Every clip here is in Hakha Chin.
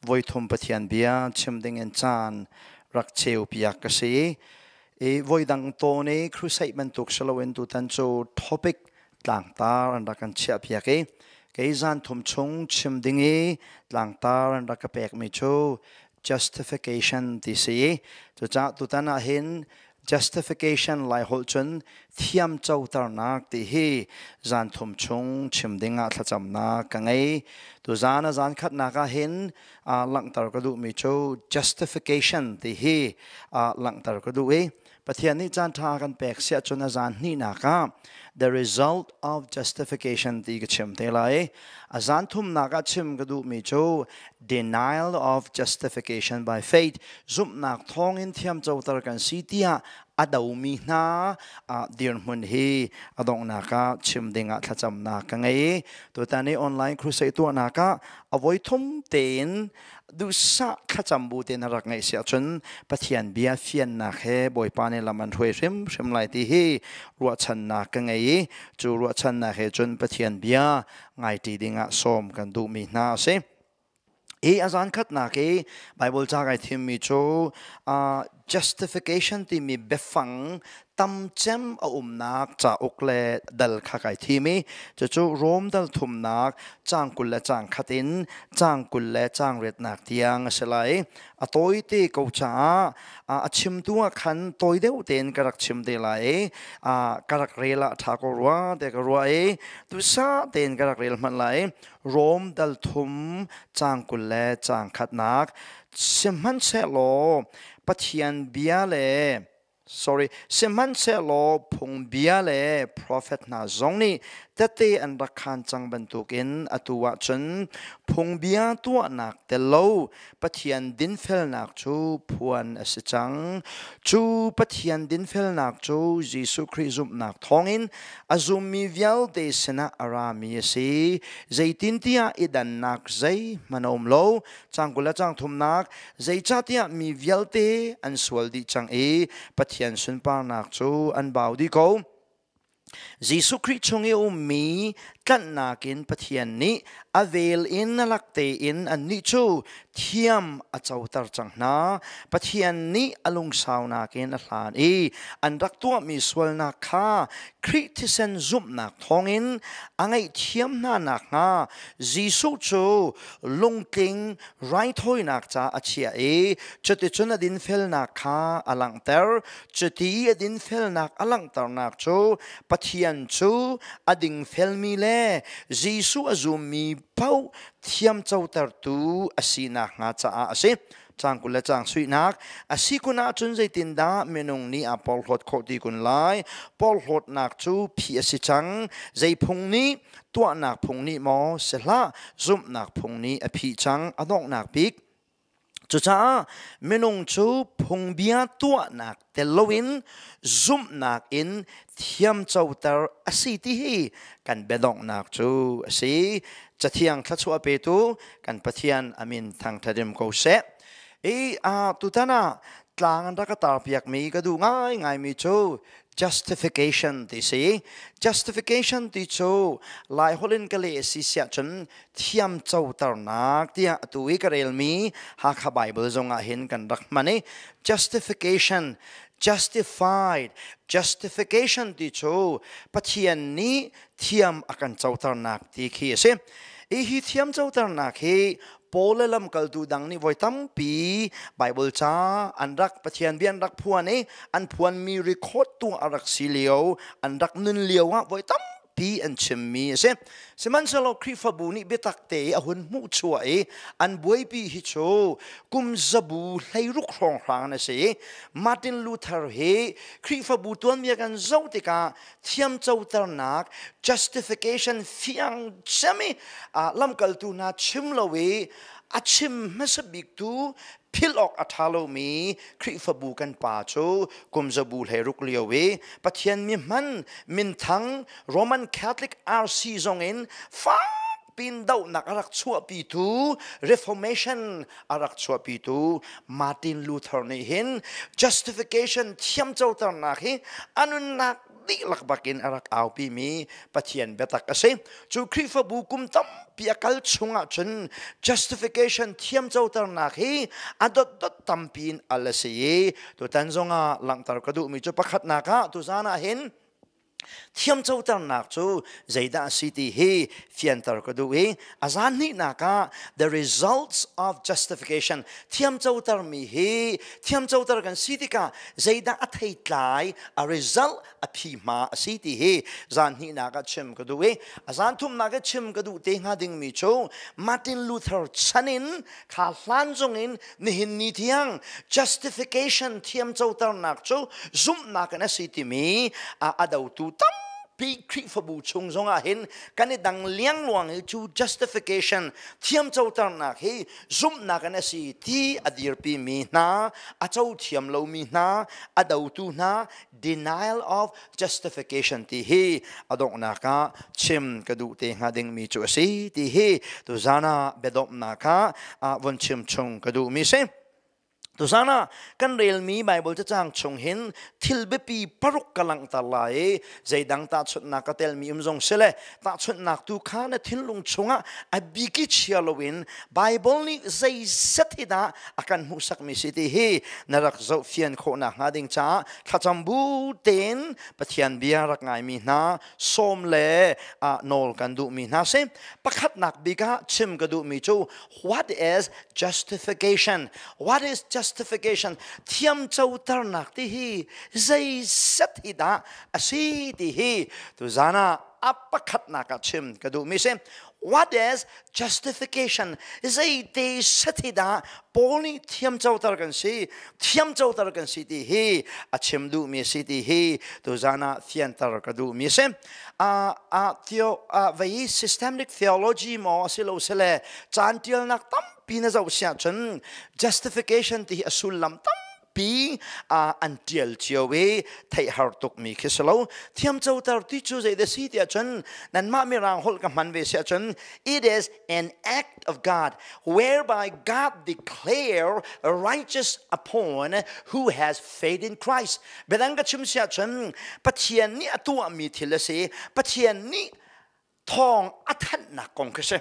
Voithum Pathian bia chim dingin caan rak cheu piak ka si. I voidang tawn i crusade bantuk si loin tutan cu topic tlangtar an rak kan chiah piak i kei zan thum chung chim ding i tlangtar an rak ka pekmi cu justification ti si i cucaah tutan ah hin justification lai holh cun thiamcoternak ti hi zan thum chung chim ding ah thlacamnak ka ngei. Tuzan a zan khatnak ah hin langhter ka duhmi cu justification ti hi langhter ka duh i Pathian nih caan ṭha kan pek siah cun a zan hnihnak ah the result of justification ti ka chim te lai. A zan thumnak ah chim ka duhmi cu denial of justification by faith, zumhnak thawngin thiamcoter kan si tiah a domi hna dirhmun hi a donghnak ah chim dingah thlacamnak ka ngei. Tutan i online crusade tuahnak ah a voi thum tein duhsah thlacam bu tein rak ngaih si ahcun Pathian bia fiannak he Bawipa nih lam an hruai hrimhrim lai ti hi ruahchannak ka ngei i cu ruahchannak he cun Pathian bia ngaiṭi dingah sawm kan duhmi hna a si. Hi a zan khatnak i Bible ca kai thimmi cu justification timi biafang tamcem a umnak cauk le dal kha kai thim i cucu Rom dal thumnak caang 20 le caang khat in caang 28nak tiang a si lai. A tawite ko caah a chimtu ah khan tawi deuh tein ka rak chim te lai i ka rak rel ah ṭha ko rua te ka ruah i tusa tein ka rak rel hmanh lai. Rom dal thum caang 20 le caang khatnak. Sihmanhsehlaw Pathian bia le sorry sihmanhsehlaw phungbia le profet hna zong nih tete an rak khaan cang bantukin atu ah cun phungbia tuahnak tel lo Pathian dinfelnak cu phuan a si cang. Cu Pathian dinfelnak cu Jesuh Khrih zumhnak thawngin a zummi vialte sinah a rami a si. Zeitintiah i dannak zeihmanh a um lo. Caang 20 le caang thumnak. Zeicahtiah mi vialte an sual dih cang i Pathian sunparnak cu an bau dih ko. Jesuh Khrih chung i a ummi tlanhnak in Pathian nih a vel in a lak tein annih cu thiam a coter cang hna. Pathian nih a lungsaunak in a hlan i an rak tuahmi sualnak kha Khrih thisen zumhnak thawngin a ngaihthiam hna nakhnga Jesuh cu lungtling raithawinak ca a chiah i cuticun a dinfelnak kha a langhter. Cuti a dinfelnak a langhternak cu Pathian cu a dingfelmi le Jesuh a zummi paoh thiamcotertu a si nakhnga caah a si. Caang 20 le caang suihnak a si kun ahcun zeitindah minung nih aa porhlawt khawh ti kun lai? Porhlawtnak cu phih a si cang. Zei phung nih? Tuahnak phung nih maw? Si hlah, zumhnak phung nih a phih cang. A donghnak bik. Cucaah minung cu phungbia tuahnak tel loin zumhnak in thiamcoter a si ti hi kan biadonghnak cu a si. Cathiang thluachuah petu kan Pathian a min thangṭhat ko seh. I tutan ah tlang an rak ka tarpiakmi ka duh ngaingaimi cu justification ti si. Justification ti cu Laiholh in ka leh a si siah cun thiamcoternak tiah atu i ka relmi Hakha Bible zongah hin kan rak hman i justification, justified, justification ti cu Pathian nih thiam a kan coternak ti khi a si. I hi thiam coternak hi Paul le lamkaltu dang nih voi tampi Bible ca an rak Pathian bia an rak phuan i an phuanmi record tu a rak si lio, an rak nun lio ah voi tampi an chimmi a si. Sihmanhsehlaw Khrihfabu nih biatak te i a hun hmuhchuah i an buaipi hi cu kum zabu 16 hrawnghrang an si i Martin Luther hi Khrihfabu tuanbia kan zoh tikah thiamcoternak justification fiang cem i lamkaltu hna chim lo i a chim hmasa biktu philh awk a ṭha lomi Khrihfabu kan pa cu kum zabu 16 lio i Pathian mi hman minthang Roman Catholic RC zong in fak pin dohnak a rak chuahpitu, Reformation a rak chuahpitu Martin Luther nih hin justification thiamcoternak hi a nunnak. dihlak bakin a rak aupimi Pathian biatak a si. Cu Khrihfabu kum tampi a kal chungah cun justification thiamcoternak hi a dotdot tampi in al a si i tutan zongah langhter ka duhmi cu pakhatnak ah tuzan ah hin thiamcoternak cu zeidah a si ti hi fianter ka duh i a zan hnihnak ah the results of justification, thiamcotermi hi thiamcoter kan si tikah zeidah a theitlai, a result, a phi hma a si ti hi zan hnihnak ah chim ka duh i a zan thumnak ah chim ka duh te hnga dingmi cu Martin Luther chan in kha hlan zong in nihin ni tiang justification, thiamcoternak cu zumhnak in a si timi a dotu tampi Khrihfabu chung zongah hin kan i dang liangluang i cu justification, thiamcoternak hi zumhnak in a si ti a dirpi mi hna, a co thiam lomi hna, a dotu hna, denial of justification ti hi a donghnak ah chim ka duh te hnga dingmi cu a si ti hi tuzan ah biadomhnak ah von chim chung ka duhmi si. Tuzan ah kan relmi Bible cacang chung hin thil biapi paruk ka langhter lai i zeidang tahchunhnak ka telmi um zong sile tahchunhnak tu kha na thinlung chungah a biki chia loin Bible nih zei set hi dah a kan hmuhsakmi si ti hi na rak zohfian khawhnak hnga ding caah thlacam bu tein Pathian bia rak ngaimi hna sawm le nawl kan duhmi hna si. Pakhatnak bik ah chim ka duhmi cu what is justification? What is justification? Thiamcoternak ti hi zei set hi dah a si ti hi tuzan ah a pakhatnak ah chim ka duhmi si. What is justification? Zeite sathi dah Paul nih thiamcoter kan si, thiamcoter kan si ti hi a chim duhmi si ti hi tuzan ah fianter ka duhmi si. A a theo a vei systemic theology maw asilo sile caan tialnak tampi na zoh siah cun justification ti hi a sullam tam pi an tial cio i theih har tukmi khi si lo. Thiamcoter ti cu zei da si tiah cun, nanmah mirang holh ka hman ve si ahcun, it is an act of God whereby God declare righteous upon who has faith in Christ. Biadang ka chim si ahcun, Pathian nih a tuahmi thil a si. Pathian nih thawng a thanhnak kong khi si.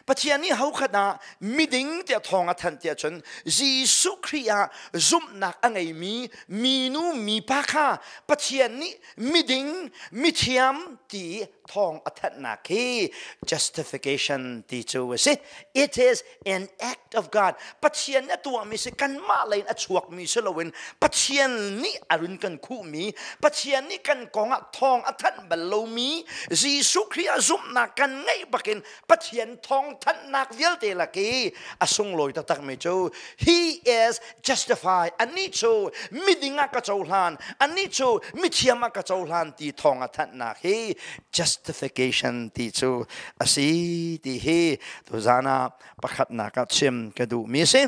Pathian nih hokhat ah miding tiah thawng a thanh tiah cun, Jesuh Khrih ah zumhnak a ngeimi minu mipa kha Pathian nih miding, mithiam ti thawng a thanhnak hi justification ti cu a si. It is an act of God. Pathian a tuahmi si, kanmah lei in a chuakmi si loin Pathian nih a run kan khuhmi, Pathian nih kan kong ah thawng a thanh bal lomi, Jesuh Khrih ah zumhnak kan ngeih bakin Pathian thawng thanhnak vialte lak i a sunglawi taktakmi cu he is justified, anih cu miding ah ka cohlan, anih cu mithiam ah ka cohlan ti thawng a thanhnak hi justification ti cu a si ti hi tuzan ah pakhatnak ah chim ka duhmi a si.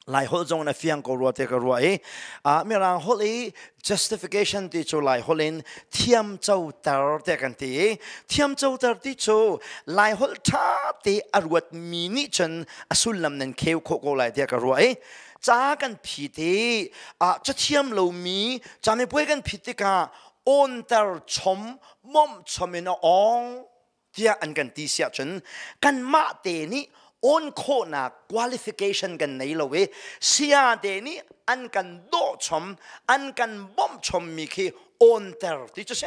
Lai holh zong na fiang ko rua te ka ruah i mirang holh i justification ti cu Lai holh in thiam coter te kan ti i thiam coter ti cu Lai holh ṭha te a ruat mi nih cun a sullam nan kheu khawh ko lai tiah ka ruah i ca kan phit i cathiam lomi camipuai kan phit tikah awnter chom, mawmh chom in a awng tiah an kan ti siah cun kanmah te nih awn khawhnak qualification kan nei lo i saya te nih an kan dawh chom, an kan bawmh chommi khi awnter ti cu si.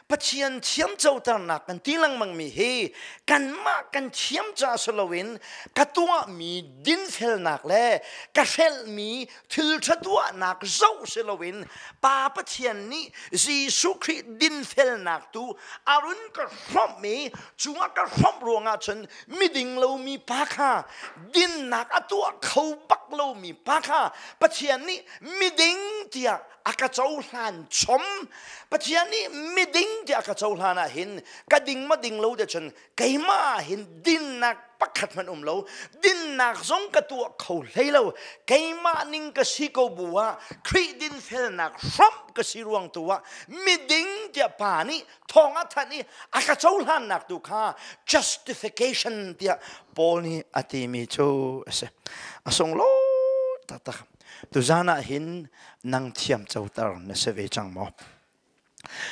Pathian thiamcoternak kan ti lengmang mi hi kanmah kan thiam ca si loin ka tuahmi dinfelnak le ka hrelhmi thil ṭha tuahnak zoh si loin Pa Pathian nih Jesuh Khrih dinfelnak tu a run ka hrawmh i cu a ka hrawmh ruangah cun miding lomi pa kha, dinnak a tuah kho bak lomi pa kha Pathian nih miding tiah a ka cohlan chom. Pathian nih miding tiah a ka cohlan ah hin ka ding ma ding lo te cun keimah ah hin dinnak pakhat hmanh um lo, dinnak zong ka tuah kho hlei lo. Keimah ning ka si ko bu ah Khrih dinfelnak hramh ka si ruang tu ah miding tiah pa nih thawng a thanh i a ka cohlannak tu kha justification tiah Paul nih a timi cu a si. A sunglawi taktak. Tuzan ah hin nang thiam coter na si ve cang maw?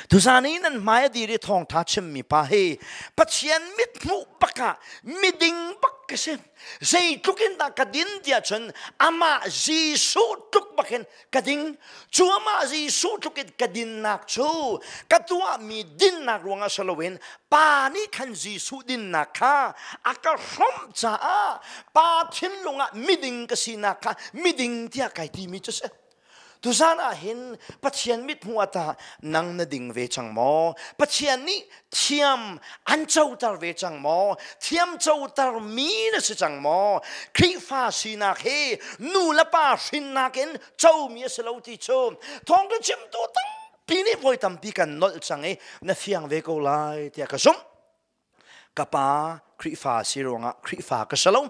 Tuzan i nan hmai a dir i thawngṭha chimmi pa hi Pathian mithmuh bak ah miding bak ka si. Zeitluk in dah ka din tiah cun amah Jesuh tluk bak in ka ding. Cu amah Jesuh tluk in ka dinnak cu ka tuahmi dinnak ruangah si loin Pa nih khan Jesuh dinnak kha a ka hrawmh caah Pa thinlung ah miding ka sinak kha miding tiah kai timi cu si. Tuzan ah hin Pathian mithmuh ah tah nang na ding ve cang maw? Pathian nih thiam an coter ve cang maw? Thiam coter mi na si cang maw? Khrihfa sinak hi nu le pa hrinnak in comi a si lo ti cu thawngṭha chimtu tampi nih voi tampi kan nolh cang i na fiang ve ko lai tiah ka zumh. Ka pa Khrihfa si ruangah Khrihfa ka si lo.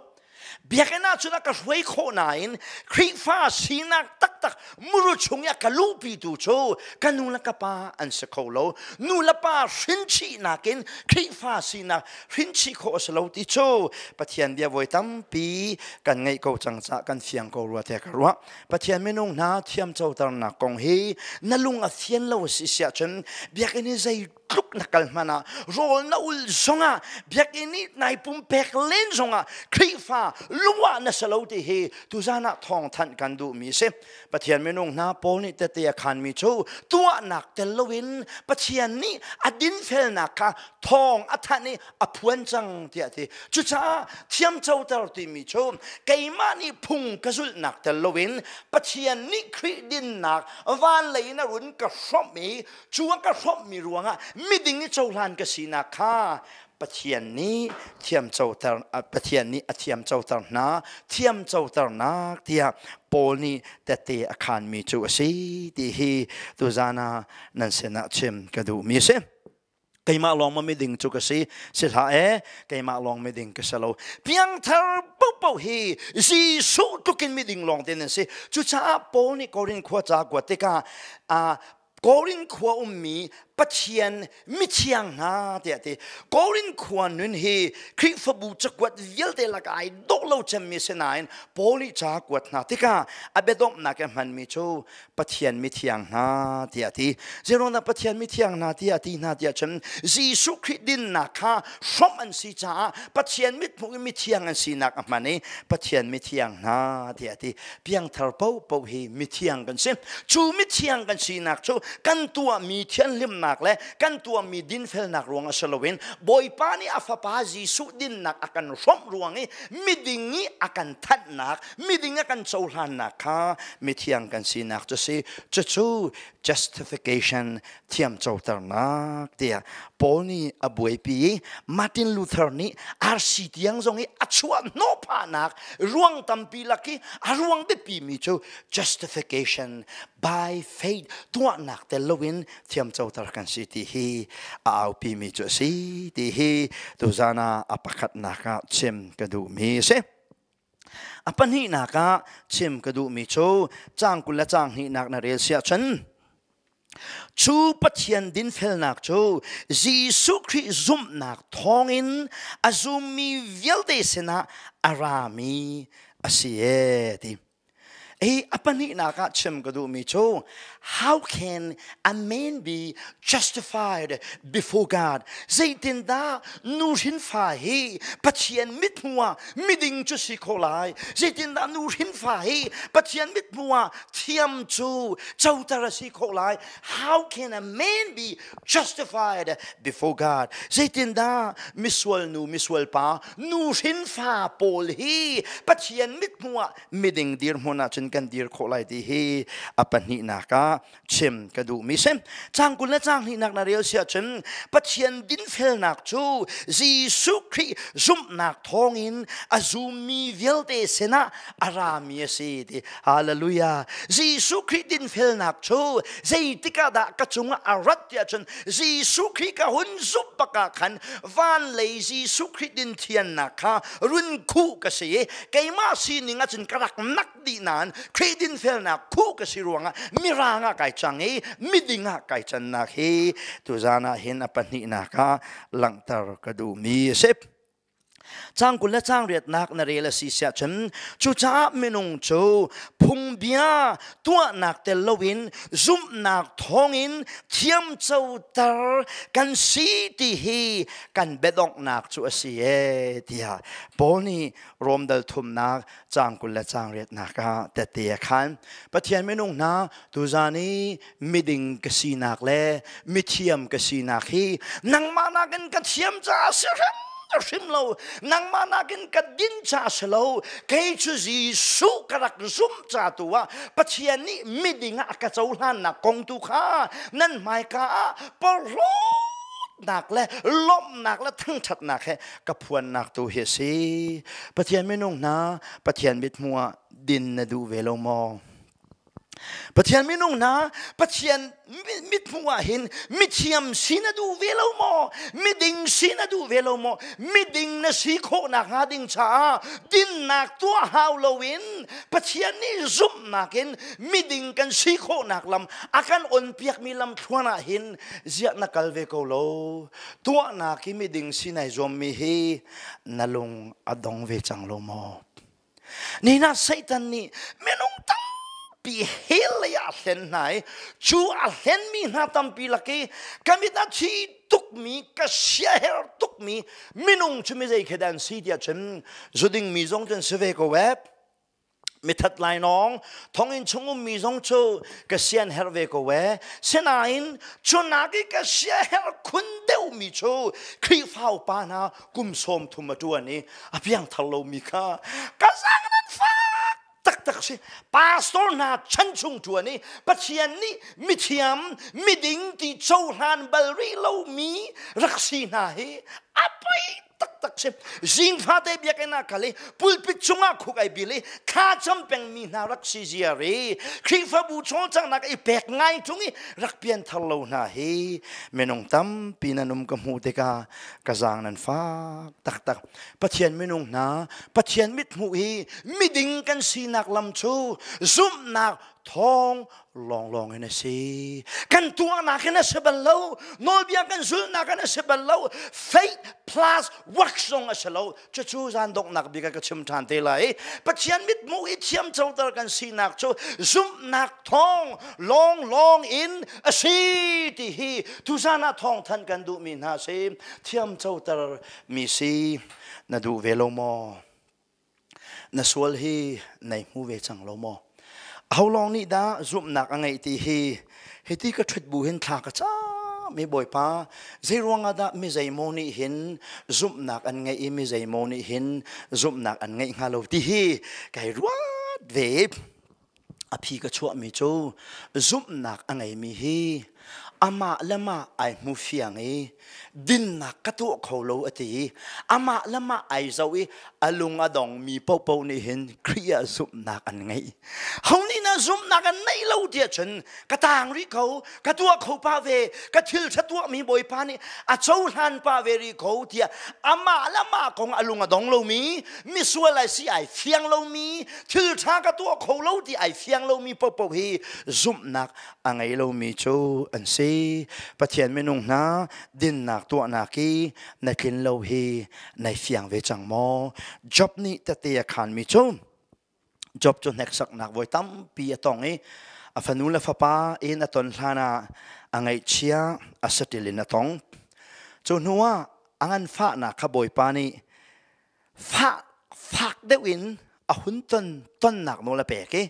Biakinn ah cun a ka hruai khawh nain Khrihfa sinak taktak muru chung i a ka luhpitu cu ka nu le ka pa an si kho lo. Nu le pa hrinchihnak in Khrihfa sinak hrinchih khawh a si lo ti cu Pathian bia voi tampi kan ngeih ko cang caah kan fiang ko rua tiah ka ruah. Pathian minung hna thiamcoternak kong hi na lung a fian lo a si siah cun biakinn i zei tluk na kal hmanh ah rawl na ul zongah biakinn i nai pumpek len zongah Khrihfa lungah na si lo ti hi tuzan ah thawngthanh kan duhmi si. Pathian minung hna Paul nih tete a khanmi cu tuahnak tel loin Pathian nih a dinfelnak kha thawng a thanh i a phuan cang tiah ti. Cucaah thiamcoter timi cu keimah nih phung ka zulhnak tel loin Pathian nih Khrih dinnak van lei in a run ka hrawmh i Cu a ka hrawmhmi ruangah miding i cohlan ka sinak kha Pathian nih thiamcoter Pathian nih a thiamcoter hna thiamcoternak tiah Paul nih tette a khanmi cu a si ti hi tuzan ah nan sinah chim ka duhmi a si. Keimah lawng ma miding cu ka si si hlah e keimah lawng miding ka si lo piangthar paohpaoh hi Jesuh tlukin miding lawng te nan si cucaah Paul nih Korin khua ca kuat tikah Korin khua ummi Pathian mithiang hna tiah ti. Korin khua nun hi Khrihfabu cakuat vialte lakah ai dawh lo cemmi si nain Paul nih ca kuat hna tikah a biadomhnak i hmanmi cu Pathian mithiang hna tiah ti. Zeiruangdah Pathian mithiang hna tiah ti hna tiah cun Jesuh Khrih dinnak kha hrawmh an si caah Pathian mithmuh in mithiang an sinak a hman i Pathian mithiang hna tiah ti. Piangthar paohpaoh hi mithiang kan si. Cu mithiang kan sinak cu kan tuahmi thianhlimnak le kan tuahmi dinfelnak ruang a si loin Bawipa nih a fapa Jesuh dinnak a kan hrawmh ruang i miding i a kan thanhnak, miding a kan cohlannak kha mithiang kan sinak cu si. Cucu justification thiamcoternak tiah Paul nih a buaipi i Martin Luther nih RC tiang zong i a chuah hnawh phahnak ruang tampi lak i a ruang biapimi cu justification by faith tuahnak tel loin thiamcoter kan si ti hi a aupimi cu a si ti hi tuzan ah a pakhatnak ah chim ka duhmi a si. A pahnihnak ah chim ka duhmi cu caang 20 le caang hnihnak na rel siah cun cu Pathian dinfelnak cu Jesuh Khrih zumhnak thawngin a zummi vialte sinah a rami a si ee ti. Ei a pahnihnak ah chim ka duhmi cu how can a man be justified before God? Zeitindah nu hrinfa hi Pathian mithmuh ah miding cu si kho lai? Zeitindah nu hrinfa hi Pathian mithmuh ah thiam cu coter a si kho lai? How can a man be justified before God? Zeitindah misual nu misual pa nu hrinfa pawl hi Pathian mithmuh ah miding dirhmun ah cun kan dir khawh lai ti hi a pahnihnak ah chim ka duhmi si. Caang 20 le caang hnihnak na rel si ahcun Pathian dinfelnak cu Jesuh Khrih zumhnak thawngin a zummi vialte sinah a rami a si ti. Hallelujah. Jesuh Khrih dinfelnak cu zeitik ah dah ka cungah a rat tiah cun Jesuh Khrih ka hun zumh bak ah khan van lei Jesuh Khrih din thiannak kha run khuh ka si i keimah sining ah cun ka rak nak dih nain Khrih dinfelnak khuh ka si ruangah mirang ah kai cang i miding ah kai cannak hi tuzan ah hin a pahnihnak ah langhter ka duhmi a si. Cang 20 le cang riatnak na rel a si siah cun cucaah minung cu phungbia tuahnak tel loin zumhnak thawngin thiamcoter kan si ti hi kan biadonghnak cu a si e tiah Paul nih Rom dal thumnak cang 20 le cang riatnak ah tette a khan. Pathian minung hna, tuzan i miding ka sinak le mithiam ka sinak hi nangmah nakin ka thiam caah si hrim hrim lo, nangmah nakin ka din ca si lo, kei cu Jesuh ka rak zumh ca tu ah Pathian nih miding ah a ka cohlannak kong tu kha nan hmaika ah porhlawtnak le lawmhnak le thangṭhatnak he ka phuannak tu hi a si. Pathian minung hna, Pathian mithmuh ah din na duh ve lo maw? Pathian minung hna, Pathian mithmuh ah hin mithiam si na duh ve lo maw? Miding si na duh ve lo maw? Miding na si khawh nakhnga ding caah dinnak tuah hau loin Pathian nih zumhnak in miding kan si khawhnak lam a kan onpiakmi lam thluan ah hin ziah na kal ve ko lo? Tuahnak i miding si nai zuammi hi na lung a dong ve cang lo maw? Nina Satan nih minung tampi hell lei ah a hlen hna i cu a hlenmi hna tampi lak i ka mit a thi tukmi, ka siaherh tukmi minung cu mi zei khi dah an si tiah cun zuding mi zong cu an si ve ko ee. Mithat lainawng thonginn chung ummi zong cu ka sian herh ve ko ee. Sinain cu nak i ka siaherh khun deuhmi cu Khrihfa upa hna kum 30 a ṭuan i a piangthar lomi kha ka zang nan fak taktak si. Pastor hna chan chung ṭuan i Pathian nih mithiam miding ti cohlan bal rih lomi rak si hna hi a poi taktak si. Zing fate biakinn ah kal i pulpit cungah khuk ai bil i thla cam pengmi hna rak si ziar i Khrihfabu cawlcanghnak i pek ngai ṭung i rak pianthar lo hna hi minung tampi nan um ka hmuh tikah ka zaang nan fak taktak. Pathian minung hna, Pathian mithmuh hi miding kan sinak lam cu zumhnak thawng lawnglawng in a si. Kan tuahnak in a si bal lo, nawlbia kan zulhnak in a si bal lo, faith plus works zong a si lo. Cucu zan donghnak bik ah ka chim ṭhan te lai. Pathian mithmuh i thiamcoter kan sinak cu zumhnak thawng lawnglawng in a si ti hi tuzan ah thawngthanh kan duhmi hna si. Thiamcoter mi si na duh ve lo maw? Na sual hi nai hmu ve cang lo maw? Aho lawng nih dah zumhnak a ngeih ti hi hiti ka ṭhut bu hin thla ka cam i Bawipa, zeiruang ah dah mi zeimaw nih hin zumhnak an ngeih i mi zeimaw nih hin zumhnak an ngeih hnga lo ti hi kai ruat ve. A phi ka chuahmi cu zumhnak a ngeimi hi amah le mah ai hmu fiang i dinnak ka tuah kho lo a ti i amah le mah ai zoh i a lung a dongmi paohpaoh nih hin Khrih ah zumhnak an ngeih. Ho nih na zumhnak an neih lo tiah cun ka taang rih ko, ka tuah kho pa ve, ka thil ṭha tuahmi Bawipa nih a cohlan pa ve rih ko tiah amah le mah kong a lung a dong lomi, misual ai si ai fiang lomi, thil ṭha ka tuah kho lo ti ai fiang lomi paohpaoh hi zumhnak a ngei lomi cu an si. Pathian minung hna, dinnak tuahnak i na tlin lo hi nai fiang ve cang maw? Job nih tete a khanmi cu Job cu hneksaknak voi tampi a tong i a fanu le fapa in a ton hlan ah a ngaihchia a saṭil in a tong. Cu hnu ah a nganfahnak kha Bawipa nih fah fak deuh in a hun ton tonnak nawl a pek i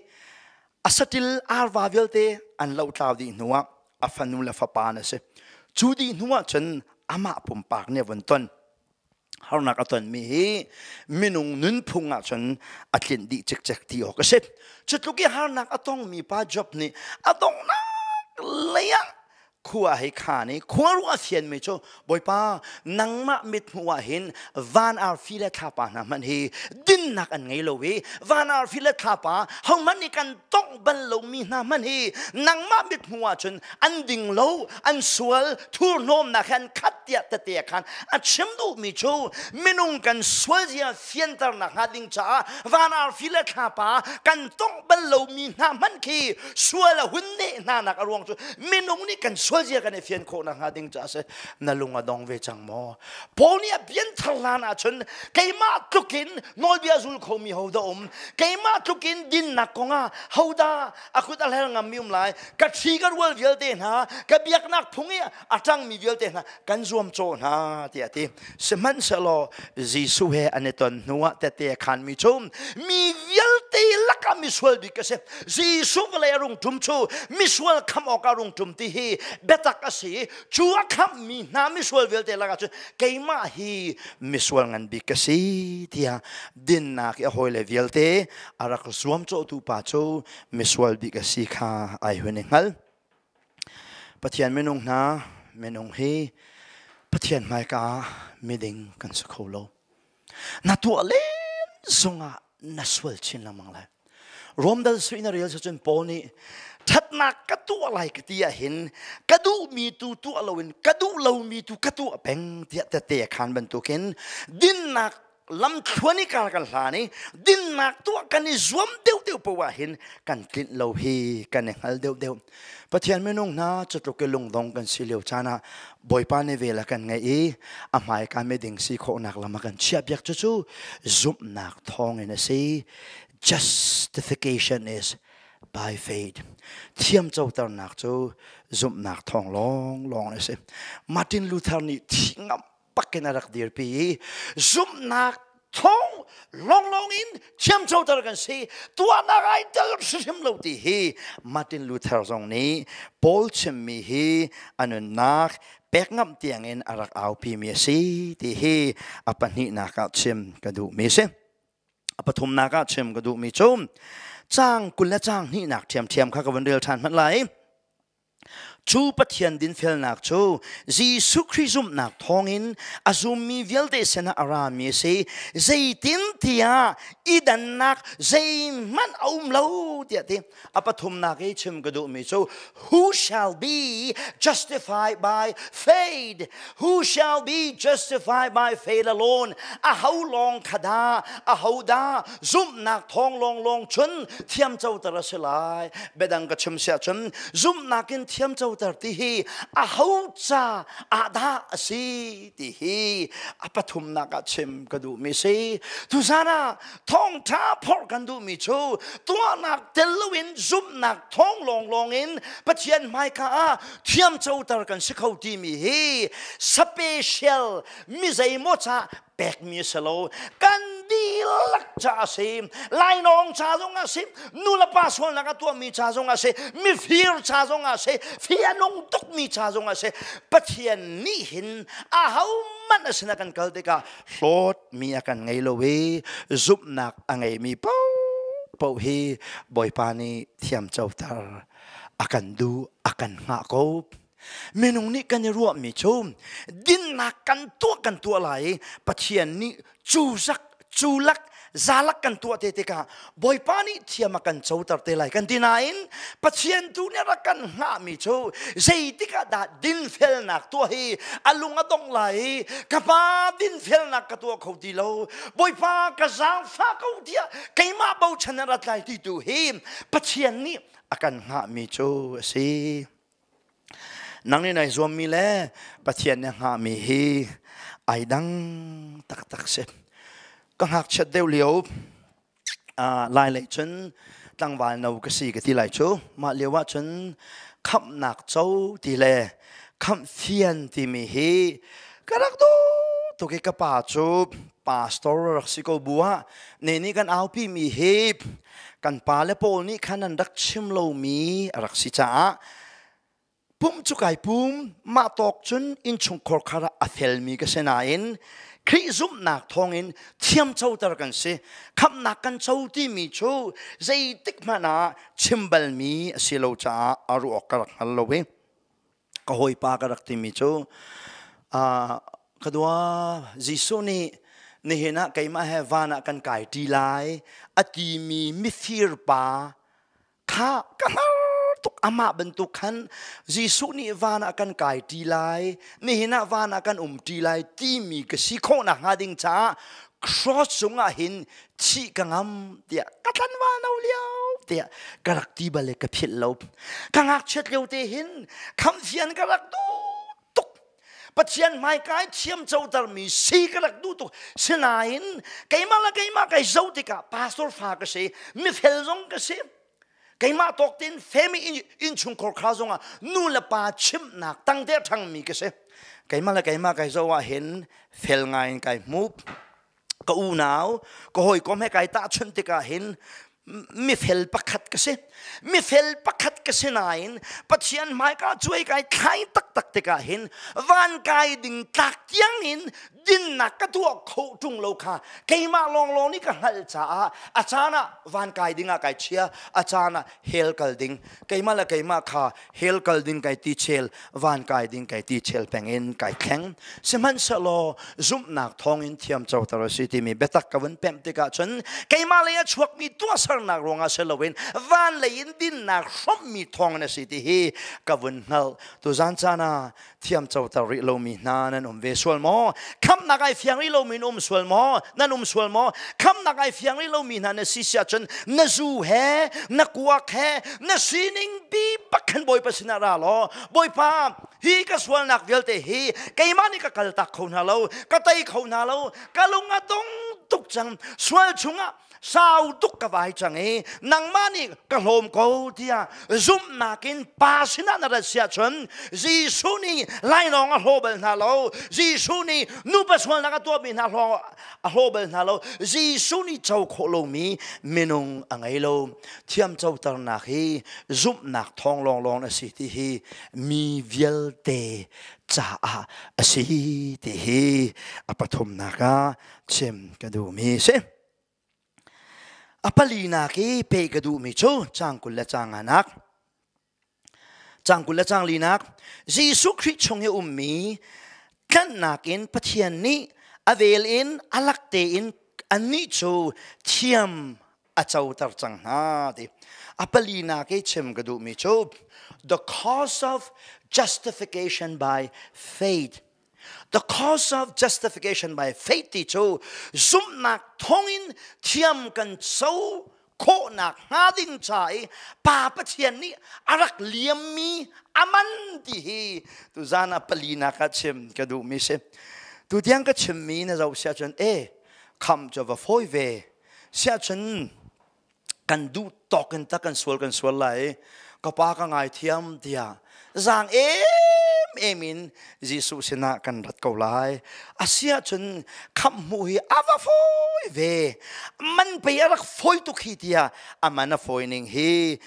a saṭil arva vialte an lohtlauh dih hnuah a fanu le fapa na si. Cu dih hnuah cun amah pumpak nih a vun ton. Harnak a tonmi hi minung nunphung ah cun a tlinh dih cikcek ti awk a si. Cu tluk i harnak a tongmi pa Job nih a donghnak lei ah khua hei khaan i khua ruah a fianmi cu Bawipa, nangmah mithmuh ah hin van arfi le thlapa hna hmanh hi din. Dinnak an ngei lo i van arfi le thlapa hohmanh nih kan tongh bal lomi hna hmanh hi nangmah mithmuh ahcun an ding lo, an sual, thurhnawmnak he an khat tiah tete a khan. A chim duhmi cu minung kan sual zia fianternak hnga ding caah van arfi le thlapa kan tongh bal lomi hna hmanh khi sual a hun neh hna nak a ruang cu minung nih kan sual zia kan i fian khawh nak hnga ding caah a si. Na lung a dong ve cang maw? Paul nih a pianthar hlan ahcun keimah tlukin nawlbia zul khomi hodah um? Keimah tlukin dinnak kongah hodah a kut a hler ngammi um lai? Ka ṭhi ka rual vialte hna, ka biaknak phung i a ṭangmi vialte hna kan zuamcawh hna tiah a ti. Sihmanhsehlaw Jesuh he an i ton hnuah tette a khanmi cu mi vialte lakah misual bik a si. Jesuh vawlei a rung ṭum cu misual khamh awkah a rung ṭum ti hi biatak a si. Cu a khamhmi hna misual vialte lakah cun keimah hi misual ngan bik ka si tiah dinnak i a hawile vialte a rak zuamcawhtu pa cu misual bik a si kha ai hun i hngal. Pathian minung hna, minung hi Pathian hmaika ah miding kan si kho lo. Na tuah len zongah na sual chin lengmang lai. Rom dal sui na rel cun Paul nih ṭhatnak ka tuah lai ka ti ahhin ka duhmi tu tuah loin ka duh lomi tu ka tuah peng tiah tette a khan bantukin dinnak lamthluan i kar kan hlan i dinnak tuah kan i zuam deuhdeuh poah hin kan tlinh lo hi kan i hngal deuhdeuh. Pathian minung hna, cutluk i lungdong kan si lio caan ah Bawipa nih vel a kan ngeih i a hmaika miding si khawhnak lam a kan chiahpiak. Cucu zumhnak thawngin a si. Justification is by faith. Thiam coternak cu zumhnak thawng lawnglawng a si. Martin Luther nih thi ngam pakin a rak dirpi i zumhnak thawng lawnglawng in thiamcoter kan si, tuahnak ai tel hrimhrim lo ti hi Martin Luther zong nih Paul chimmi hi a nunnak pek ngam tiangin a rak aupi mi a si ti hi a pahnihnak ah chim ka duhmi a si. A pathumnak ah chim ka duhmi cu caang 20 le caang hnihnak ṭhiamṭhiam kha ka vun rel ṭhan hmanh lai. Cu Pathian dinfelnak cu Jesuh Khrih zumhnak thawngin a zummi vialte sinah a rami a si. Zeitintiah i dannak zeihmanh a um lo tiah ti. A pathumnak i chim ka duhmi cu who shall be justified by faith? Who shall be justified by faith alone? A ho lawng kha dah, a ho dah zumhnak thawng lawnglawng cun thiamcoter a si lai? Biadang ka chim siah cun zumhnak in thiamcoter ti hi a ho ca ah dah a si ti hi a pathumnak ah chim ka duhmi si. Tuzan ah thawngṭha phorh kan duhmi cu tuahnak tel loin zumhnak thawng lawnglawng in Pathian hmaika ah thiamcoter kan si kho timi hi special mi zeimaw ca pekmi a si lo. Kan dihlak ca a si. Lainawng ca zong a si, nulepa sualnak a tuahmi ca zong a si, mifir ca zong a si, fi a nung tukmi ca zong a si. Pathian nih hin ahohmanh a sinah kan kal tikah hlawtmi a kan ngei lo i zumhnak a ngeimi paohpaoh hi Bawipa nih thiamcoter a kan duh, a kan hngah ko. Minung nih kan i ruahmi cu dinnak kan tuah kan tuah lai i Pathian nih cu zak cu lak zalak kan tuah te tikah Bawipa nih thiam a kan coter te lai kan ti nain, Pathian tu nih rak kan hngahmi cu zeitik ah dah dinfelnak tuah hi a lung a dong lai i ka pa, dinfelnak ka tuah kho ti lo, Bawipa ka zaangfah ko tiah keimah bochan in rat lai ti tu hi Pathian nih a kan hngahmi cu a si. Nang nih nai zuammi le Pathian nih hngahmi hi ai dang taktak si. Ka ngakchiat deuh lio lai lei cun tlangval no ka si ka ti lai cu. Mah lio ah cun khamhnak co ti le khamh fian timi hi ka rak duh tuk i ka pa cu pastor rak si ko bu ah ne nih kan aupi mi hi kan pa le pawl nih khan an rak chim lomi a rak si caah pum cu kai pum. Mah tawk cun innchungkhar khar ah a felmi ka si nain Khrih zumhnak thawngin thiamcoter kan si, khamhnak kan co timi cu zeitik hmanh ah chim balmi a si lo caah a ruah awk ka rak hngal lo i ka hawipa ka rak timi cu, ka dua, Jesuh nih Nihin ah keimah he van ah kan kai ṭi lai a timi mifir pa kha ka hngar tuk. Amah bantuk khan Jesuh nih van ah kan kai ṭi lai, nihin ah van ah kan um ṭi lai timi ka si khawh nakhnga ding caah cross cungah hin thih ka ngam tiah ka tlanval no lio tiah ka rak ti bal i ka philh lo. Ka ngakchiat lio te hin khamhfian ka rak duh tuk. Pathian hmaikai thiam cotermi si ka rak duh tuk. Sinain keimah le keimah kai zoh tikah pastor fa ka si, mifel zong ka si. Keimah tawk tein family innchungkhar kha zongah nu le pa chimhnak tangte ṭhangmi ka si. Keimah le keimah kai zoh ah hin fel ngai in kai hmu. Ka unau, ka hawikom he kai tahchunh tikah hin mifel pakhat ka si. Mifel pakhat ka si nain Pathian hmaika cuai kai thlai taktak tikah hin van kai ding tlak tiang in dinnak ka tuah kho ṭung lo kha keimah lawnglawng nih ka hngalh caah a caan ah van kai ding ah kai chia, a caan ah hell kal ding, keimah le keimah kha hell kal ding kai ti chel, van kai ding kai ti chel peng in kai thleng. Sihmanhsehlaw zumhnak thawngin thiam coter a si timi biatak ka vun pemh tikah cun keimah lei a chuakmi tuahsernak ruangah si loin van lei in dinnak hrawmhmi thawngin a si ti hi ka vun hngalh. Tuzan caan ah thiam coter rih lomi hna nan um ve sual maw? Khamhnak ai fiang rih lomi nan um sual maw? Nan um sual maw? Khamhnak ai fiang rih lomi hna na si siah cun na zu he, na kuak he, na sining bi bak khan Bawipa sinah ra law, Bawipa, hi ka sualnak vialte hi keimah nih ka kaltak kho hna lo, ka tei kho hna lo, ka lung a dong tuk cang, sual chungah sau tuk ka vai cang i nangmah nih ka hlawm ko tiah zumhnak in pa sinah na rat siah cun Jesuh nih lainawng a hlaw bal hna lo, Jesuh nih nupa sualnak a tuahmi hna a hlaw bal hna lo, Jesuh nih co khawh lomi minung a ngei lo. Thiam coternak hi zumhnak thawng lawnglawng a si ti hi mi vialte caah a si ti hi a pathumnak ah chim ka duhmi si. A palinak i pe ka duhmi cu caang 20 le caang nganak. Caang 20 le caang linak. Jesuh Khrih chung i ummi tlanhnak in Pathian nih a vel in a lak tein annih cu thiam a coter cang hna ti. A palinak i chim ka duhmi cu the cause of justification by faith. The cause of justification by faith ti cu zumhnak thawngin thiam kan co khawhnak hnga ding ca i Pa Pathian nih a rak liammi a man ti hi tuzan ah palinak ah chim ka duhmi si. Tutiang ka chimmi na zoh siah cun e kham cu va fawi ve siah cun kan duh tawk in tak kan sual lai, ka pa ka ngai thiam tiah zaang em em in Jesuh sinah kan rat ko lai. Asia cun khamh hmuh hi a va fawi ve, man pei a rak fawi tuk hi tiah a man a fawi ning hi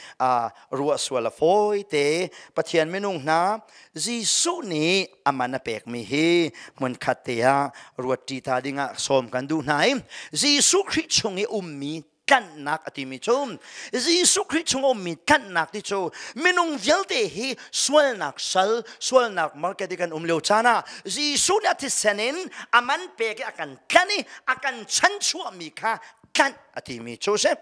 ruah sual a fawi te. Pathian minung hna, Jesuh nih a man a pekmi hi hmunkhat te ah ruat ṭi ta dingah sawm kan duh hna i Jesuh Khrih chung i ummi tlanhnak a timi cu, Jesuh Khrih chung ummi tlanhnak ti cu, minung vialte hi sualnak sal, sualnak market i kan um lio caan ah Jesuh nih a thisen in a man pek i a kan tlanh i a kan chanchuahmi kha tlanh a timi cu si.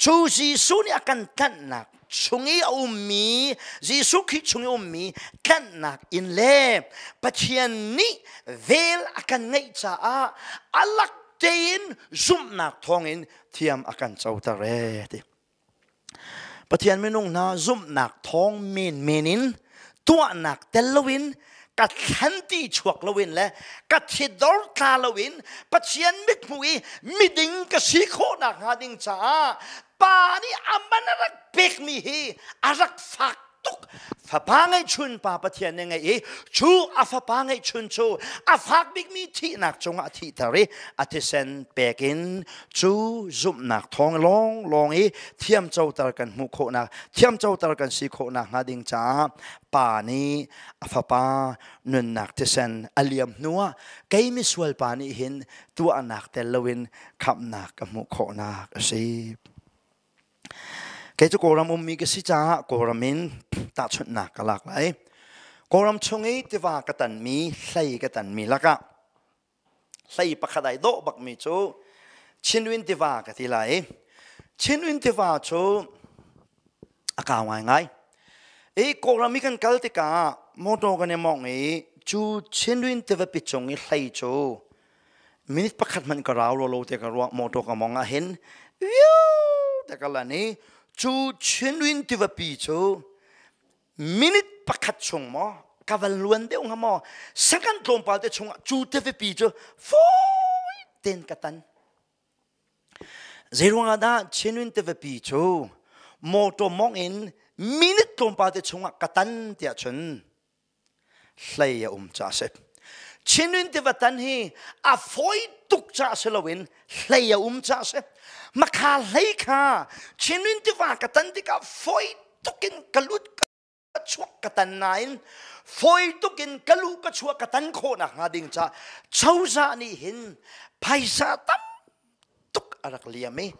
Cu Jesuh nih a kan tlanhnak chung i a ummi, Jesuh Khrih chung i ummi tlanhnak in le Pathian nih vel a kan ngeih caah a lak tein zumhnak thawngin thiam a kan coter e ti. Pathian minung hna, zumhnak thawng menmen in, tuahnak tel loin, ka thlanti chuak loin le ka thidor tla loin Pathian mithmuh i miding ka si khawhnak hnga ding caah pa nih a man a rak pekmi hi a rak fak tuk. Fapa ngeihchun pa Pathian nih ngeih i cu a fapa ngeihchun cu a fak bikmi thihnak cungah a thihter i a thisen pek in cu zumhnak thawng lawng lawng i thiamcoter kan hmuh khawhnak, thiamcoter kan si khawhnak hnga ding caah pa nih a fapa nunnak thisen a liam hnuah kei misual pa nih hin tuahnak tel loin khamhnak ka hmuh khawhnak a si. Kei cu Kawlram ummi ka si caah Kawlram in tahchunhnak ka lak lai. Kawlram chung i tiva ka tanmi, hlei ka tanmi lakah Hlei pakhat ai dawh bakmi cu Chindwin tiva ka ti lai. Chindwin tiva cu a kau ngaingai. I Kawlram i kan kal tikah motor kan i mawngh i cu Chindwin tivapi cung i hlei cu minute pakhat hmanh ka rau lo te ka ruah motor ka mong ah hin te ka lan i cu Chindwin tivapi cu minute pakhat chung maw ka van luan deuh hnga maw second tlawmpal te chungah cu tivapi cu fawi ten ka tan. Zeiruangah dah Chindwin tivapi cu motor mawngh in minute tlawmpal te chungah ka tan tiah cun hlei a um ca a si. Chindwin tiva tan hi a fawi tuk ca si loin hlei a um ca a si. Makha hlei kha Chindwin tiva ka tan tikah fawi tuk in ka lut ka chuak ka tan nain fawi tuk in ka lu ka chuah ka tan khawh nakhnga ding ca cozah nih hin phaisa tam tuk a rak liam i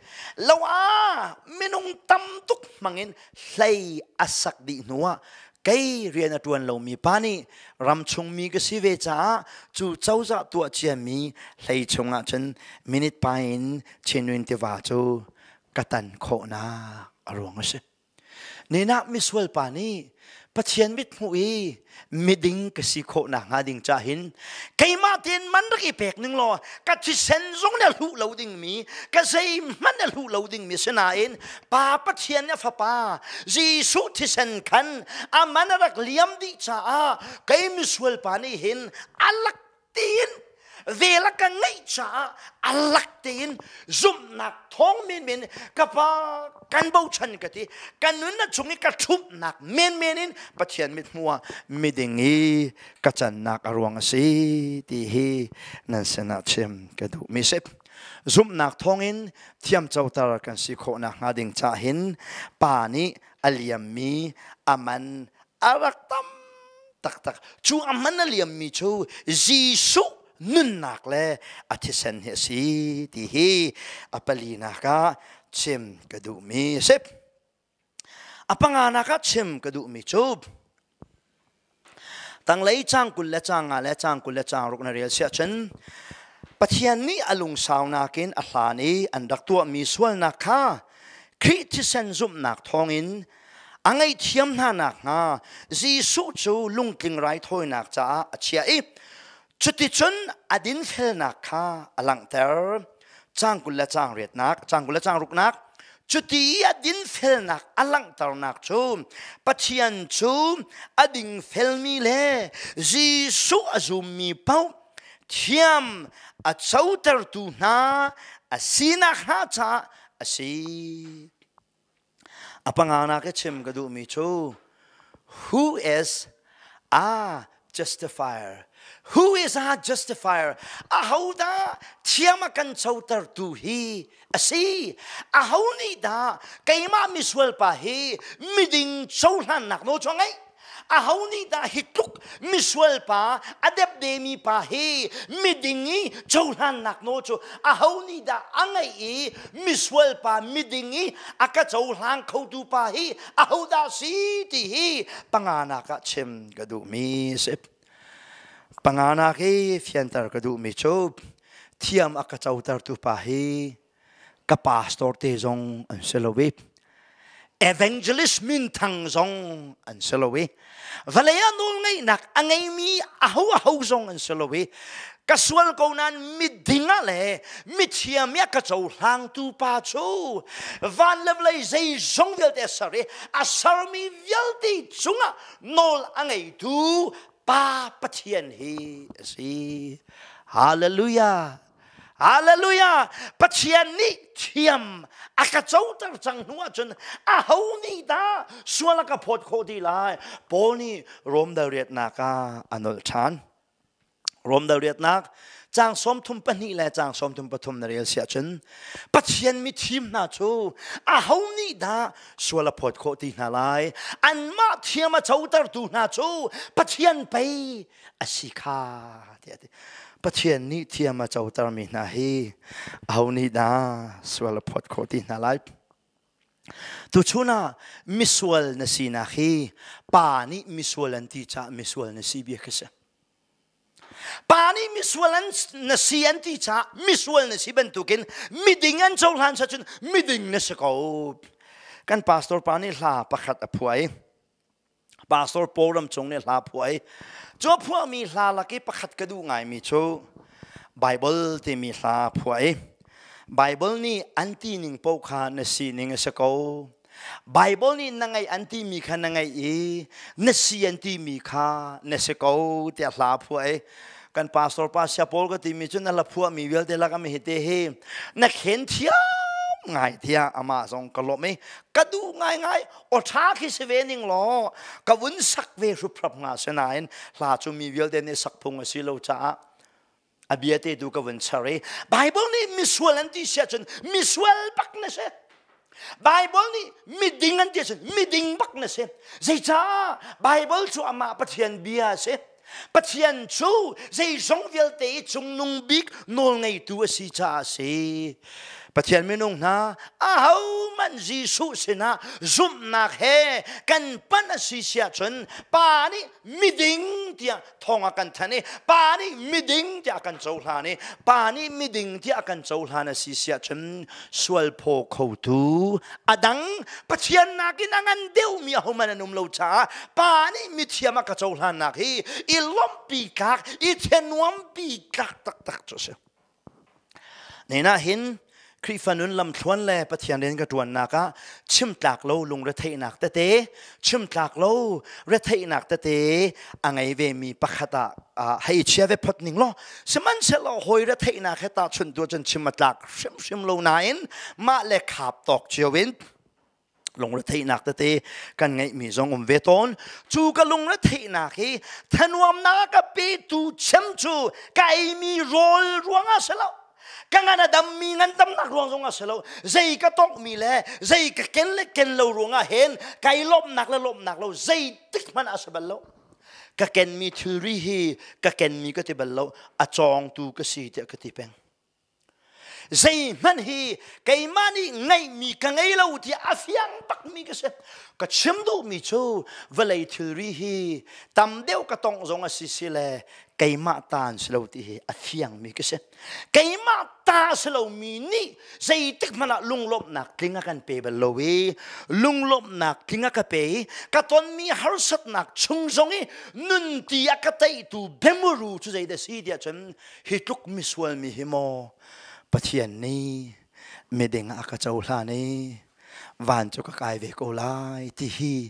lo ah minung tam tuk hmangin hlei a sak dih hnuah kei rian a ṭuan lomi pa nih ramchung mi ka si ve caah cu cozah tuah ciami hlei chungah cun minute pa in Chindwin tiva cu ka tan khawhnak a ruang a si. Ninah misual pa nih Pathian mithmuh i miding ka si khawh nakhnga ding ca hin keimah tein man rak i pek ning law ka thisen zong na hluh lo dingmi ka zeihmanh na hluh lo dingmi sinain Pa Pathian a fapa Jesuh thisen khan a man a rak liam dih caah kei misual pa nih hin a lak tein vel a ka ngeih caah a lak tein zumhnak thawng menmen ka pa kan bochan ka ti ka nun a chung i ka ṭhumhnak menmen in Pathian mithmuh ah miding i ka cannak a ruang a si ti hi nan sinah chim ka duh mi si. Zumhnak thawngin thiamcoter kan si khawh nakhnga ding ca hin Pa nih a liammi a man a rak tam taktak. Cu a man a liammi cu Jesuh nunnak le a thisen hi a si ti hi a palinak ah chim ka duhmi a si. A panganak ah chim ka duhmi cu tanglei caang 20 le caang 5 le caang 20 le caang 6 na rel siah cun Pathian nih a lungsaunak in a hlan i an rak tuahmi sualnak kha Khrih thisen zumhnak thawngin a ngaihthiam hna nakhnga Jesuh cu lungtling raithawinak caah a chiah i cuticun a dinfelnak kha a langhter. Caang 20 le caang riatnak, caang 20 le caang ruknak, cuti i a dinfelnak a langhternak cu Pathian cu a dingfelmi le Jesuh a zummi paoh thiam a cotertu hna a sinak hnga caah a si. A panganak i chim ka duhmi cu who is a justifier? Who is a justifier? Ahodah thiam a kan cotertu hi a si? Aho nih dah keimah misual pa hi miding cohlannak nawl cu a ngeih? Aho nih dah hi tluk misual pa a depdemi pa hi miding i cohlannak nawl cu aho nih dah a ngeih i misual pa miding i a ka cohlang khotu pa hi aho dah si ti hi panganak ah chim ka duhmi si. Panganak hi fianter ka duhmi cu thiam a ka cotertu pa hi ka pastor te zong an si lo i evangelist minthang zong an si lo i vawlei ah nawlngeihnak a ngeimi aho aho zong an si lo i ka sual ko nain miding ah le mithiam i a ka cohlangtu pa cu van le vawlei zeizong vialte a ser i a sermi vialte cungah nawl a ngeitu Pa Pathian hi a si. Hallelujah! Hallelujah! Pathian nih thiam a ka coter cang hnu ahcun aho nih dah sual a ka phawt khawh ti lai? Paul nih Rom dal riatnak ah a nolh ṭhan. Rom dal riatnak caang 32 le caang 33 na rel si ahcun Pathian mithim hna cu aho nih dah sual a phawt khawh ti hna lai? Anmah thiam a cotertu hna cu Pathian pei a si kha tiah a ti. Pathian nih thiam a cotermi hna hi aho nih dah sual a phawt khawh ti hna lai? Tuchun ah misual na sinak hi pa nih misual an ti caah misual na si bia khi si. Pa nih misual an na si an ti caah misual na si bantukin miding an cohlan cun miding na si ko. Kan pastor pa nih hla pakhat a phuah i Pastor Paul Ram Cung nih hla phuah i cu a phuahmi hla lak i pakhat ka duh ngaimi cu Bible timi hla phuah i Bible nih an ti ning paoh kha na sining a si ko. Bible nih na ngaih an timi kha na ngaih i na si an timi kha na si ko tiah hla phuah i kan pastor pa sia Paul ka timi cu na la phuahmi vialte lak ami hi te hi na khen thiam ngai tiah amah zong ka lawmh i ka duh ngaingai aw ṭha khi si ve ning law ka vun sak ve hruphrap hnga sinain hla cu mi vialte nih sak phung a si lo caah a bia te tu ka vun char i Bible nih misual an ti si ahcun misual bak na si. Bible nih miding an ti ahcun miding bak na si. Zeicah Bible cu amah Pathian bia a si. Pathian cu zeizong vialte i cungnung bik nawlngeitu a si caah a si. Pathian minung hna ahohmanh Jesuh sinah zumhnak he kan panh a si si ahcun Pa nih miding tiah thawng a kan thanh i Pa nih miding tiah a kan cohlan i Pa nih miding tiah a kan cohlan a si si ahcun sual phaw khotu a dang Pathian nakin a ngan deuhmi ahohmanh an um lo caah Pa nih mithiam a ka cohlannak hi i lawmhpi tlak i thianuampi tlak taktak cu a si. Nena hin Khrihfa nun lamthluan le Pathian rian ka ṭuannak ah chimtlak lo lungretheihnak tete, chimtlak lo retheihnak tete a ngei vemi pakhat ah hei chia ve phot ning law sihmanhsehlaw hawi retheihnak he tahchunh tu cun chim a tlak hrimhrim lo nain mah le khap tawk cio in lungretheihnak tete kan ngeihmi zong um ve tawn. Cu ka lungretheihnak hi thanuamnak ka petu chem cu ka eimi rawl ruangah si lo, ka ngan a dammi ngandamnak ruang zong ah si lo, zei ka tonghmi le zei ka ken le ken lo ruangah hen kai lawmhnak le lawmhnak lo zeitik hmanh ah si bal lo. Ka kenmi thilri hi ka kenmi ka ti bal lo, a cawngtu ka si tiah ka ti peng. Zeihmanh hi keimah nih ngeihmi ka ngei lo tiah a fiang bakmi ka si. Ka chim duhmi cu vawlei thilri hi tam deuh ka tongh zong a si si le keimah ta an si lo ti hi a fiangmi ka si. Keimah ta a si lomi nih zeitik hmanh ah lunglawmhnak tling a kan pe bal lo i lunglawmhnak tling a ka pe i ka tonmi harsatnak chung zong i nun ti a ka teitu biamuru cu zeidah si tiah cun hi tluk misual mi hi maw Pathian nih miding ah a ka cohlan i van cu ka kai ve ko lai ti hi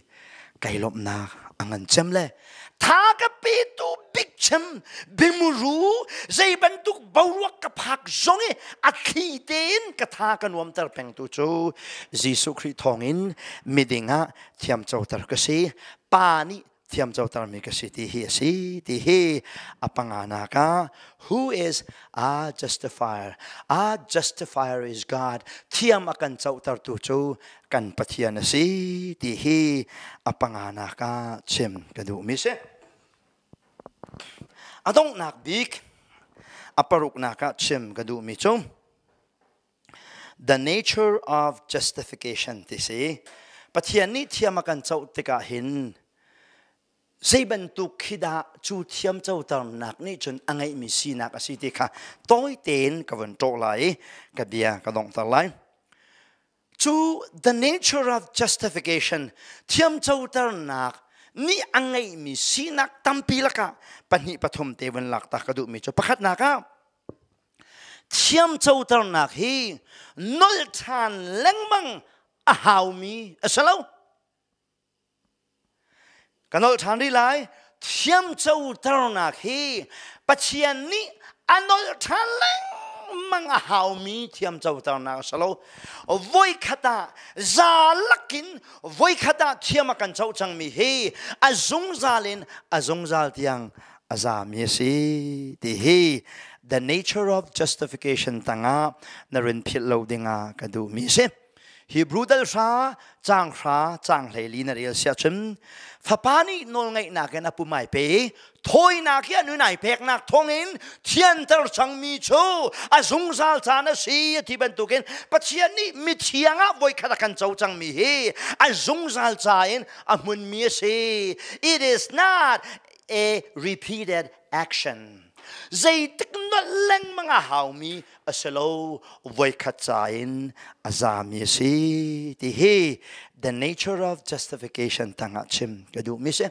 kai lawmhnak a ngan cem le tha ka petu bik cem bimuru zei bantuk boruak ka phak zong i a thli tein ka tha ka nuamter pengtu cu Jesuh Khrih thawngin miding ah thiamcoter ka si. Pa nih thiamcotermi ka si ti hi a si ti hi a panganak ah who is our justifier? Our justifier is God. Thiam a kan cotertu cu kan Pathian a si ti hi a panganak ah chim ka duhmi si. A donghnak bik a paruknak ah chim ka duhmi cu the nature of justification ti si. Pathian nih thiam a kan coh tikah hin zei bantuk khi dah cu thiam coternak nih cun a ngeihmi sinak a si ti kha tawi tein ka vun ṭawh lai i ka bia ka donghter lai. Cu the nature of justification, thiam coternak nih a ngeihmi sinak tampi lakah pahnih pathum te vun lak ta ka duhmi cu pakhatnak ah thiamcoternak hi nolh ṭhan lengmang a haumi a si lo. Ka nolh ṭhan rih lai. Thiamcoternak hi Pathian nih a nolh ṭhan lengmang a haumi thiamcoternak a si lo. Voikhat ah za lakin voikhat ah thiam a kan co cangmi hi a zungzal in a zungzal tiang a zami a si ti hi the nature of justification tangah na rin philh lo dingah ka duhmi a si. Hebrew dal hra cang hra cang hleili na rel sia cun fapa nih nawlngeihnak in a pum ai pe, thawinak hi a nun ai peknak thawngin thianter cangmi cu a zungzal caan a si ti bantukin Pathian nih mithiang ah voikhat a kan co cangmi hi a zungzal ca in a hmunmi a si. It is not a repeated action. Zeitik nolh lengmang a haumi a si lo, voikhat ca in a zami a si ti hi the nature of justification tangah chim ka duhmi si.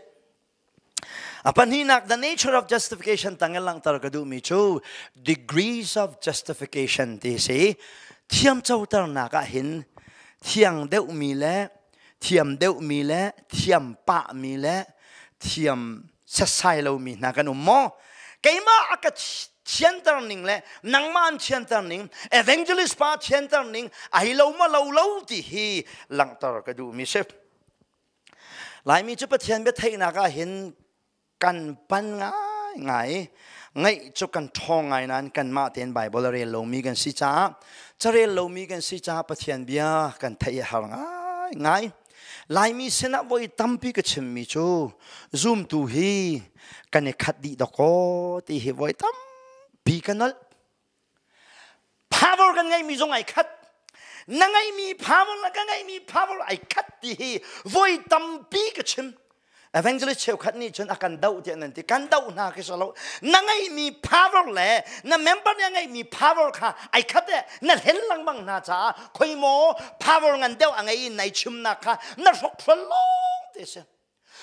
A pahnihnak the nature of justification tang in langhter ka duhmi cu degrees of justification ti si. Thiam coternak ah hin thiang deuhmi le thiam deuhmi le thiam pahmi le thiam setsai lomi hna kan um maw? Keimah a ka thianter ning le nangmah an thianter ning evangelist pa thianter ning ai lo ma lo lo ti hi langhter ka duhmi si. Laimi cu Pathian bia theihnak ah hin kan pan ngaingai ngaih cu kan ṭhawng ngai nain kanmah tein Baibal a rel lomi kan si caah carel lomi kan si caah Pathian bia kan theih a har ngaingai. Laimi sinah voi tampi ka chimmi cu zumtu hi kan i khat dih dawkaw ti hi voi tampi ka nolh. Power kan ngeihmi zong ai khat. Na ngeihmi power le ka ngeihmi power ai khat ti hi voi tampi ka chim. Evangelist cheukhat nih cun a kan doh tiah nan ti. Kan doh hna khi lo. Na ngeihmi power le na member nih a ngeihmi power kha ai khat e na hlen lengmang hna caah khoi maw power ngan deuh a ngei in nai chimnak kha na hrokhrol lawng te si.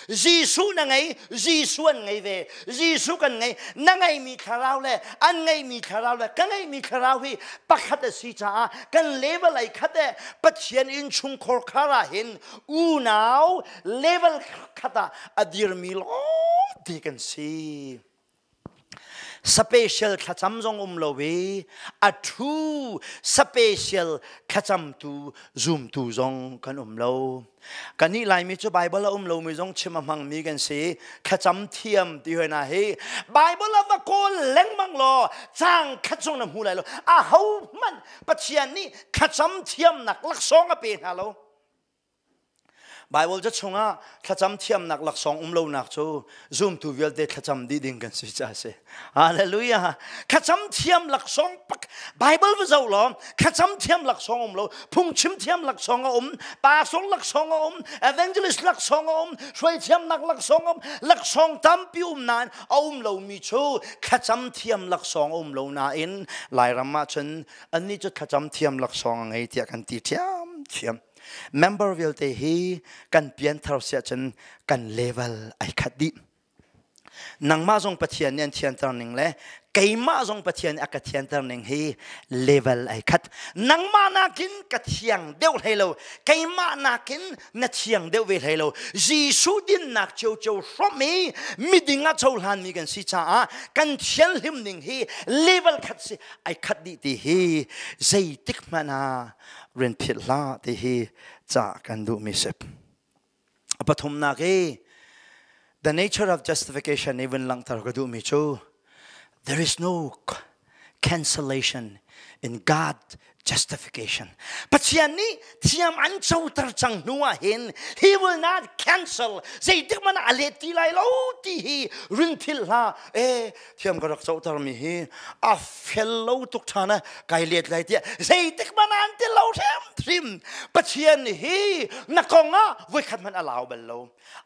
Jesuh na ngei, Jesuh an ngei ve. Jesuh kan ngei. Na ngeimi thlarau le an ngeimi thlarau le ka ngeimi thlarau hi pakhat a si caah kan level ai khat e Pathian innchungkhar khar ah hin unau level khat ah a dirmi lawng te kan si. Special thlacam zong um lo i a thu special thlacamtu zumtu zong kan um lo. Kannih Laimi cu Bible a um lomi zong chim a hmangmi kan si. Thlacam thiam ti hoi na hi. Bible a va kawl lengmang law caang khat zong na hmu lai lo. A ho hmanh Pathian nih thlacam thiamnak laksawng a pe hna lo. Bible ca chungah thlacam thiamnak laksawng um lonak cu zumtu vialte thlacam dih ding kan si ca si. Hallelujah. Thlacam thiam laksawng pak Bible va zoh law thlacam thiam laksawng um lo, phungchim thiam laksawng a um, pastor laksawng a um, evangelist laksawng a um, hruai thiamnak laksawng a um, laksawng tampi um nain a um lomi cu thlacam thiam laksawng a um lo nain Lairam ah cun annih cu thlacam thiam laksawng a ngei tiah kan ti ṭhiamṭhiam. Member vialte hi kan pianthar siah cun kan level ai khat dih. Nangmah zong Pathian nih an thianter ning le keimah zong Pathian nih a ka thianter ning hi level ai khat. Nangmah nakin ka thiang deuh hlei lo, keimah nakin na thiang deuh ve hlei lo. Jesuh dinnak ciocio hrawmh i miding ah cohlanmi kan si caah kan thianhlim ning hi level khat si ai khat dih ti hi zeitik hmanh ah rian philh hlah ti hi ca kan duhmi si. A pathumnak i the nature of justification i vun langhter ka duhmi cu there is no cancellation in God justification. Pathian nih thiam an coter cang hnu ah hin he will not cancel zeitik man a let ti lai lo ti hi rin philh hlah e thiam ka rak coter mi hi a fel lo tuk ṭhan a kai let lai tiah zeitik hmanh an ti lo hrimhrim Pathian hi na kong ah voikhat hmanh a lau bal lo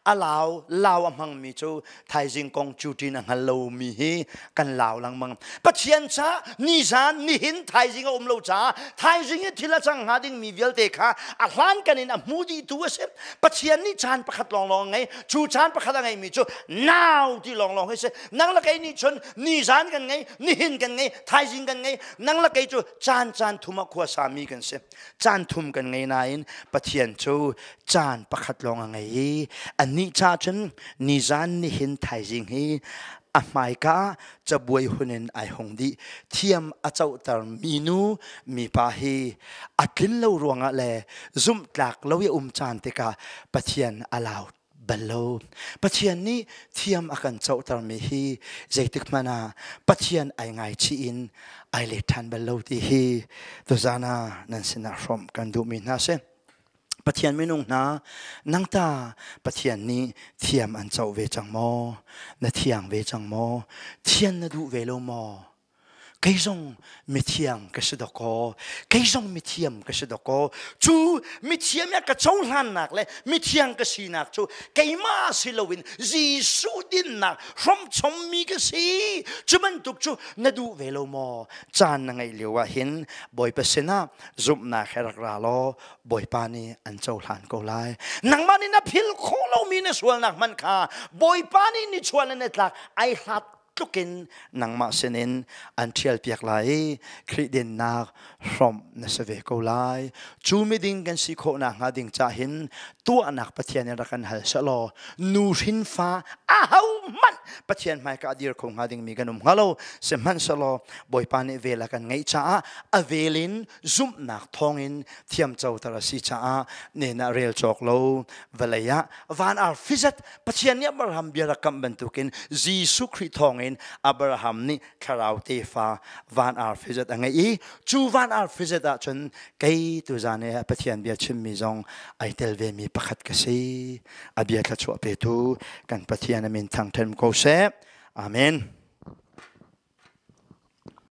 a lau lau a hmangmi cu thaizing kong cuṭin a hngal lomi hi kan lau lengmang Pathian ca nizan nihin thaizing a um lo caah thaizing i thil a cang hnga dingmi vialte kha a hlankan in a hmu dihtu a si Pathian nih caan pakhat lawnglawng a ngei cu caan pakhat a ngeimi cu now ti lawnglawng hi si nang le kei nih cun nizan kan ngei nihin kan ngei thaizing kan ngei nang le kei cu caan caan thum ah khua sami kan si caan thum kan ngei nain Pathian cu caan pakhat lawng a ngei i anih ca cun nizan nihin thaizing hi a hmaika cabuai hun in ai hung dih thiam a cohter mi nu mipa hi a tlin lo ruangah le zumhtlak lo i um caan tikah Pathian a lau bal lo. Pathian nih thiam a kan cohtermi hi zeitik hmanh ah Pathian ai ngaichih in ai let ṭhan bal lo ti hi tuzan ah nan sinah hrawmh kan duhmi hna si. Pathian minung hna nang ta Pathian nih thiam an coh ve cang maw? Na thiang ve cang maw? Thian na duh ve lo maw? Kei zong mithiang ka si dawkaw, kei zong mithiam ka si dawkaw. Cu mithiam ya ka cohlannak le mithiang ka sinak cu keimah si loin Jesuh dinnak hromchommi ka si. Cu bantuk cu na duh ve lo maw? Caan na ngeih lio ah hin Bawipa sinah zumhnak he rak ra law Bawipa nih an cohlan ko lai. Nangmah nih na phil khawh lomi na sualnak hmanh kha Bawipa nih nichuah le nitlak ai hlat tlukin nangmah sinin an ṭhialpiak lai i Khrih dinnak hrawmh na si ve ko lai. Cu miding kan si khawh nakhnga ding ca hin tuahnak Pathian in rak kan hal sehlaw nu hrin fa ahohmanh Pathian hmaika a dir kho hnga dingmi kan um hnga lo. Sihmanhsehlaw Bawipa nih vel a kan ngeih caah a vel in zumhnak thawngin thiamcoter a si caah nen ah rel cawk lo vawlei ah van arfi zat Pathian nih Abraham bia rak kamh bantukin Jesuh Khrih thawngin Abraham nih thlarau tefa van arfi zat a ngeih i cu van arfi zat ahcun kei tuzan i Pathian bia chimmi zong ai tel vemi pakhat ka si. A bia thluachuah petu kan Pathian a min thangṭhat ko seh. Amen.